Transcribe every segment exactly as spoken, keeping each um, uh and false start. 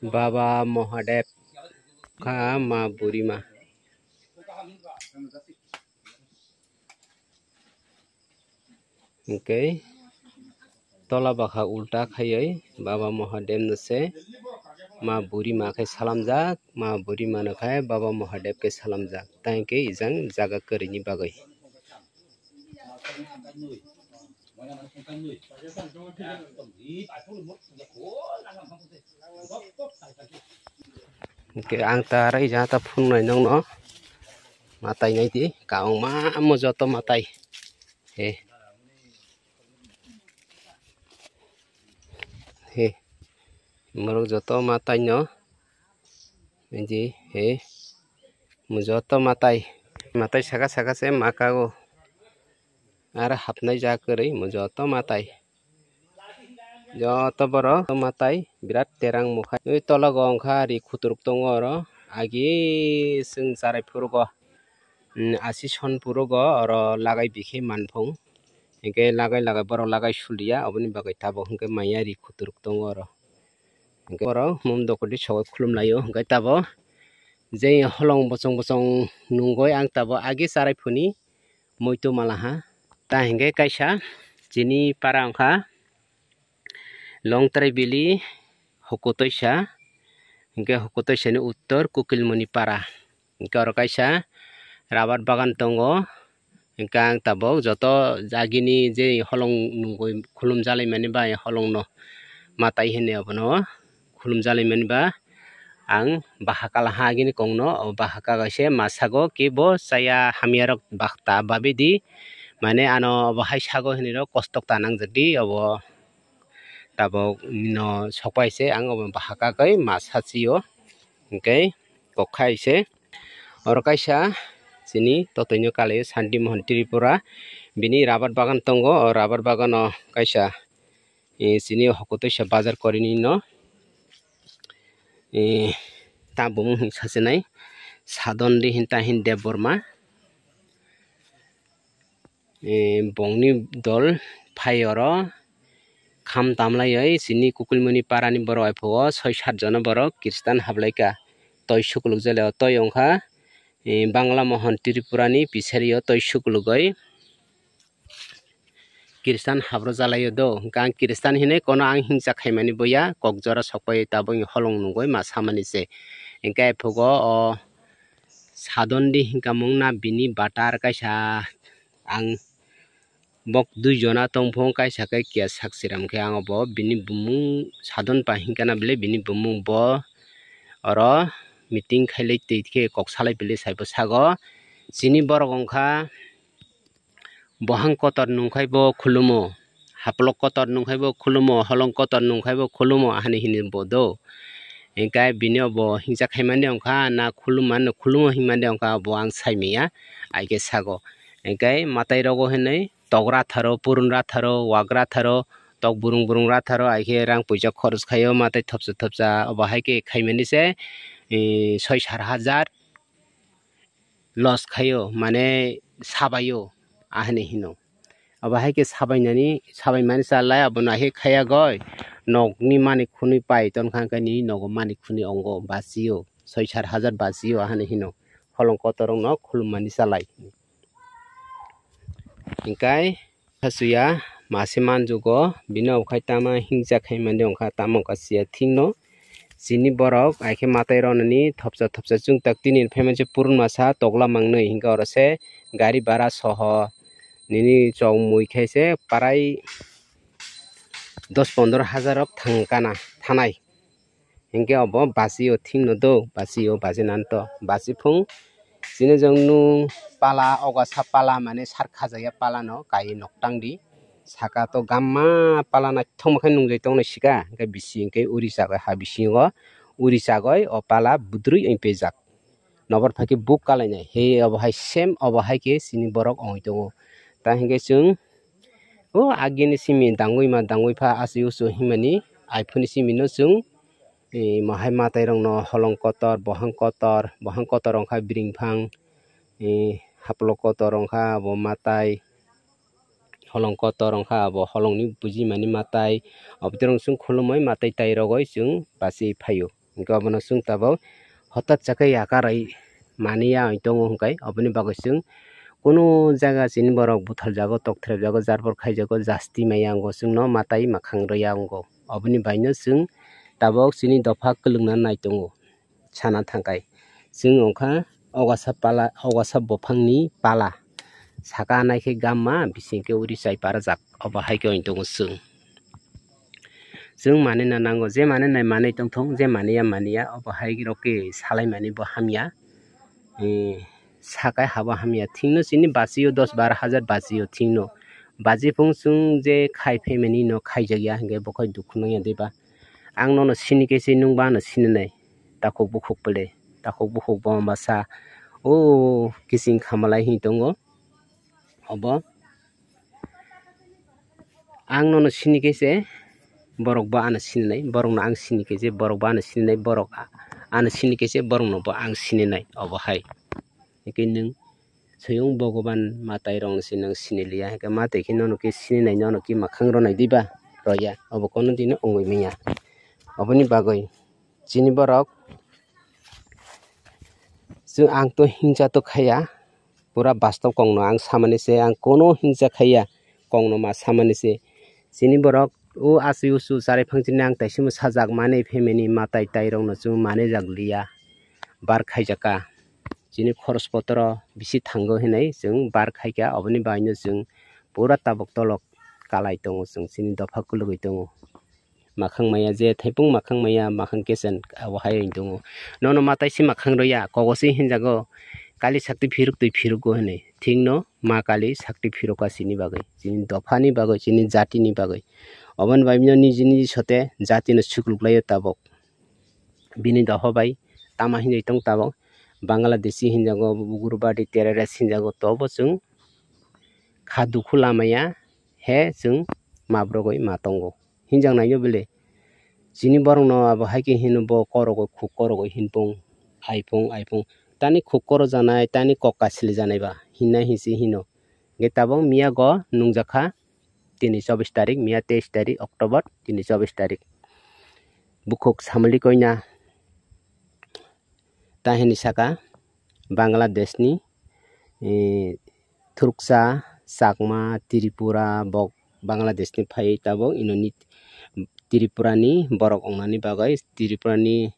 Baba Mahadev kha ma burima. Hwnkhe tola bakha ulta khaiwi Baba Mahadev no se ma burima khe salamjak, ma burima no khe Baba Mahadev khe salamjak. Tei hwnkhe ijang jaga kwrwini bagwi. Hwnkhe ang ta rai ja ta phunuknai nokno. Matai nai di, kaung ma amo joto matai. He. He. Borok joto matai no. Nai di, he. Mo joto matai. Matai saka saka se makago. Aro hapnai ja kwrwi mo joto matai. Joto borok matai birat terang mukhai. Ui tologo wngkha ri khuturuk tongo oro. Agi chwng charai phurugo, mm, asi son phurugo oro lagai bikhe manphung. Hinkhe lagai lagai borok lagai suliya, oboni bagwi tabuk hinkhe maya ri khuturuk tongo oro. Hinkhe borok mum dokodi sogwi khulum laio. Hinkhe tabuk je holong bochong bochong nungoi ang tabuk agi charai phuni muitu malaha. Ta hinkhe kaisa chini para wngkha Longtrai Bili Hukutoisa, hinkhe Hukutoisani uttor Kukilmoni para. Hinkhe oro kaisa rabar bagan tongo. Hinkhe ang tabuk joto agini je holong nungoi khulum jalaimani bai holongno matai hinwi abono khulum jalaimani ba ang bahaka laha agini kongno, o bahaka kaisa masago kebo chaya hamyarok bakta babidi, mane ano obo hai sago hinwi rok kostok ta nangjak di obo. Tabuk no sokpai se ang obo bahaka kai ma sachio, hinkhe kokkhai se oro kaisa chini totoino kalaio Santi Mohon Tripura, bini rabar bagan tongo, o rabar bagano kaisa eh, chini Hukutoisa bazar korini no, eh, ta bumung hinwi sachinai Sadon di hinta hin Debbarma. Eh, bongni dol phai oro kham tamlaioi chini Kukulmuni parani borok aiphuo soi sat jona borok Kristan hablaikha. Toi sukuluk jale o toi wngkha, eh, Bangla Mohon Tripurani pisario toi sukulugoi. Kristan habro jalaio do, hwnkhe ang Kristan hinwi kono ang hingsa khaimani boya, kok jora sokpai tabuk holong nungoi ma samani se. Hinkhe aiphugo o Sadon di hinkamung na bini batar kaisa ang bok dui jona tongphung kaisa khe kiya sak siram khe ang obo bini bumung Sadon pa hinkana bele bini bumung bo oro meeting khailai twi khe kok salai bele saibo sago chini borok wngkha. Bohang kotor nungkhai bo khulumo, haplok kotor nungkhai bo khulumo, holong kotor nungkhai bo khulumo, ahani hini bo do. Hinkhe bini obo hingsa khaimani wngkha, na khulumani, khulumo hinmani wngkha, bo ang saimanya, aike sago. Hinkhe matai rogo hinwi togra tharo, purun ratharo, wagra tharo, tok burung burung ratharo, aike rang puisa khorch khaio, matai thopsa thopsa, obo haike khaimani se, eh, soi sar hajar. Loss khaio, mane sabaio, ahani hino. Abo hai khe sabainani, sabaimani chalai abono hai khe khayagoi, nokni mani khunui pai tonkha, hwnkhe nini nogo mani khunui ongo, bachio, soi sat hajar bachio, ahani hino. Holong kotorokno khulummani chalai. Hingkai. Kha chuya mase manjugo, bini obo khai tama hingsa khai mani wngkha, tamo wngkha chuya thikno. Chini borok aikhe matai rwnani thopsa thopsa chwng tak tini phai mani se purun masa tokla mangnwi, hinkhe oro se gari bara soho nini chong mui khai se parai dos pondro hajar rok thang kana thanai. Hinkhe obo bachio thikno do, bachio bachi nanto, bachi phung. Chini jong nung pala, ogasa pala, mane sar khajaya palano kai nok tangdi. Saka to gamma pala naithokma khe nungjai tongnai sika, hinkhe bisi hinkhe uri chabai ha bisingo uri chagoi o pala budrui ong pejak. Nobor phai khe buk kalainai. He obo hai same obo hai khe chini borok ongoi tongo. Ta hinkhe chwng o agini simi dangui ma dangui pha achu uchu himani iphone ni simi no chwng, eh, mohai matai rok no holong kotor, bohang kotor, bohang kotor ongkha bring phang, eh, haplo kotor ongkha abo matai, holong kotor ongkha abo holong ni bujimani matai, obo twi rok chwng khulumui matai tai rogoi chwng bachwi phaio. Hinkhe obono chwng tabuk hotat chakhe yakarwi mani ya tongo hinkhe oboni bagwi chwng kunu jaga chini borok butharjago, tokthwrapjago, jarpor khaijago, jasti maya wngo chwngno matai mwkhang rwya wngo. Oboni baino chwng tabuk chini dopha kwlwngna nai tongo sana thangkhai. Chwng ongkha ogasa pala, ogasa bophangni pala. Saka naikhe gamma, bisingkhe uri chai parajak. Obo hai khe ong tongo chwng. Chwng manina nango, je manina manwi tongthung, je maniya maniya, obo hai rok khe salaimani bo hamya. Eh, sakai habo hamya. Thingno chini bachio dos baro hajar bachio thingno. Bachiphung chwng je khai phaimani no khaijakya hinkhe bokhai dukhu nangya diba. Ang nono sini khe se nwng bo ano sininai. Takhuk bukhuk pwle, takhuk bukhuk bo masa o kiching khamalai hin tongo. Obo ang nono sini khe se borok bo ano sininai, borokno ang sini khe se borok bo ano sininai, borok a-, ano sini khe se borokno bo ang sininai obo hai. Hwnkhe nwng swiyung Bhogoban matai rokno se nwng siniliya, hwnkhe matai khe nono khe sininai, nono khe mwkhang rwnai diba? Rwya, obo kono dino wngwi manya. Oboni bagwi chini borok chwng, ang to hingsa to khaiya, pura bastob kokno ang samani se, ang kono hingsa khaiya, kokno ma samani se. Chini borok o achu uchu charai phang chini ang taisimo sajak mani family matai tai rokno chwng manijak liya, bar khaijakha. Chini khoros potro bisi thango hinwi chwng bar khaikha, oboni baino chwng pura tabuk tolok kalai tongo, chwng chini dopha kulugwi tongo. Makhang maya je thaipung makhang maya makhang kesen abo hai wng tongo. Nono matai se makhang rwya kogo se hinjago, kali sakti phiruk twi phirukgo hinwi. Thikno ma kali sakti phirukha chini bagwi, chini dophani bagwi, chini jatini bagwi. Oboni bai bino niji niji sote jatino sukluk laio tabuk. Bini dopha bai tama hinwi tong tabuk. Bangladeshi hinjago, ugrabadi terrorist hinjago, tobo chwng kha dukhu lamaya he chwng mabrogwi ma tongo. Hinjaknaino bele chini borokno abo hai khe hino bo korogwi khuk korogwi hinpung, aipung, aipung. Tani khuk korojaknai, tani kok kasilijaknai ba hinna hinsi hino. Hwnkhe tabuk miyago nungjakha tini chobbish tarik, miya teis tarik October, tini chobbish tarik. Bukhuk samali koina ta hinwi saka Bangladeshni, eh, Thuruksa, Chakma, Tripura, bok Bangladeshni phaiwi tabuk inoni Tripurani borok wngnani bagwi, Tripurani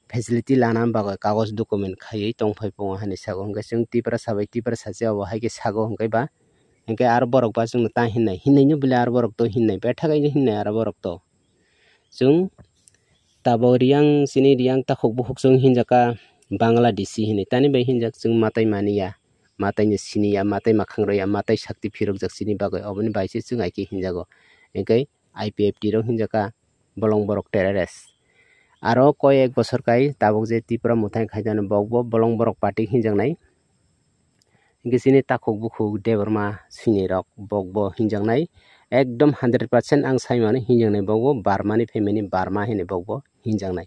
facility lana bagwi kagoj document khaiwi tongphai pungo hinwi sago. Hwnkhe chwng Tiprasa bai Tiprasa se obo hai khe sago hwnkhe ba, hwnkhe aro borok ba chwngno ta hinnai, hinnaino bele aro borok to hinnai, betha kaino hinnai aro borok to. Chwng tabuk riyang chini riyang takhuk bukhuk chwng hinjakha Bangladeshi hinwi, tani bai hinjak chwng matai maniya, matai no siniya, matai makhang rwya, matai sakti phirukjak chini bagwi, oboni bai se chwng hai khe hinjago. Hwnkhe I P F T rok hinjakha bolong borok terrorist. Aro koi ek bosor kai tabuk je Tripura mwtai khaijano bokbo bolong borok party hinjaknai. Hwnkhe chini takhuk bukhuk Debbarma swinai rok bokbo hinjaknai. Ekdom hundred percent ang saimano hinjaknai bokbo Burmani family Burma hinwi bokbo hinjaknai.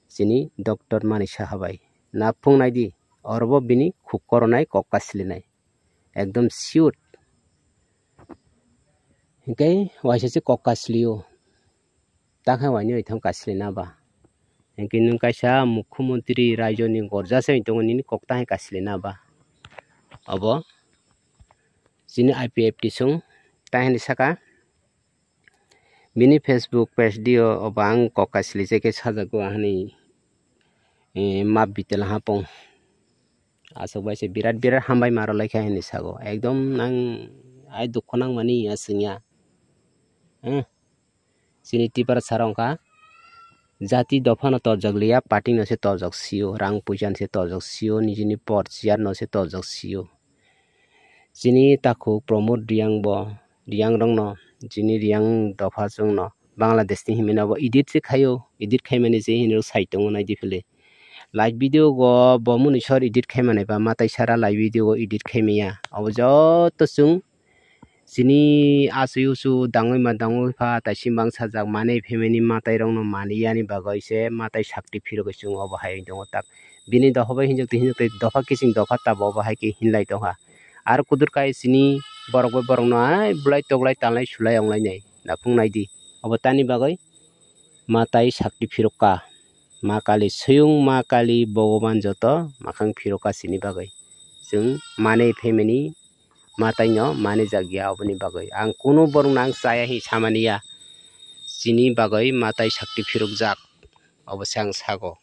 Chini doctor Manik Saha bai. Naphung naidi, orobo bini khuk koronai kok kaslinai. Ekdom sure. Hwnkhe waisa se kok kaslio. Takhe wainwi thang kaslina ba. Hwnkhe nwng kaisa mukhyamantri raijoni gorja se tongo nini kok tahai kaslina ba. Obo chini I P F T song tahini saka. Bini Facebook page dio obo ang kok kasli se khe sajago ahani, eh, map bitel hapong. Aswk bai se birat birat hambai ma rwlai kha hinwi sago. Ekdom nang ai dukhu nangmani ya chwngya. Eh, chini Tiprasa rok wngkha jati dophano torjak liya, party no se torjak sio, rang puisa no se torjak sio, nijini por chair no se torjak sio. Chini takhuk Pramod Riyang bo, Riyang rokno, chini Riyang dopha chwngno Bangladesh ni hinmani abo edit se khaio, edit khaimani se hinwi sai tongo naidi phile. Live video go bo muni sor edit khaimani ba matai sara live video go edit khaimaya. Abo joto chwng chini asui usu dangwi ma dangwi pha taisi bangsa jak manwi phaimani matai rokno manwi yani bagwi se matai sakti phirogwi chwng obo hai wng tongo tak. Bini dopha bai hinjak twi hinjak twi dopha kiching dopha tabo obo hai khe hinlai tongkha. Ar kudur kai chini borok bai borokno ai bulai toklai talnai sulai onglainai naphung naidi. Obo tani bagwi matai sakti phirokha. Ma Kali swiyung, Ma Kali Bhogoban joto makhang phirokha chini bagwi. Chwng manwi phaimani mataino manwi jakya oboni bagwi. Ang kunu borokno ang chaya hin samani ya. Chini bagwi matai sakti phirokjak. Obo se ang sago.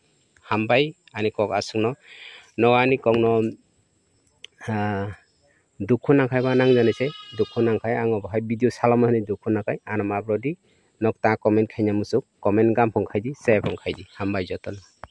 Hambai ani kok aswkno. No ani kokno, ah, dukhu nangkhai ba nangjani se. Dukhu nangkhai ang obo hai video salama hinwi dukhu nangkhai. Ano mabrodi. Nok ta comment khaina muchuk. Comment gampung khaidi, chayapung khaidi. Hambai jotono.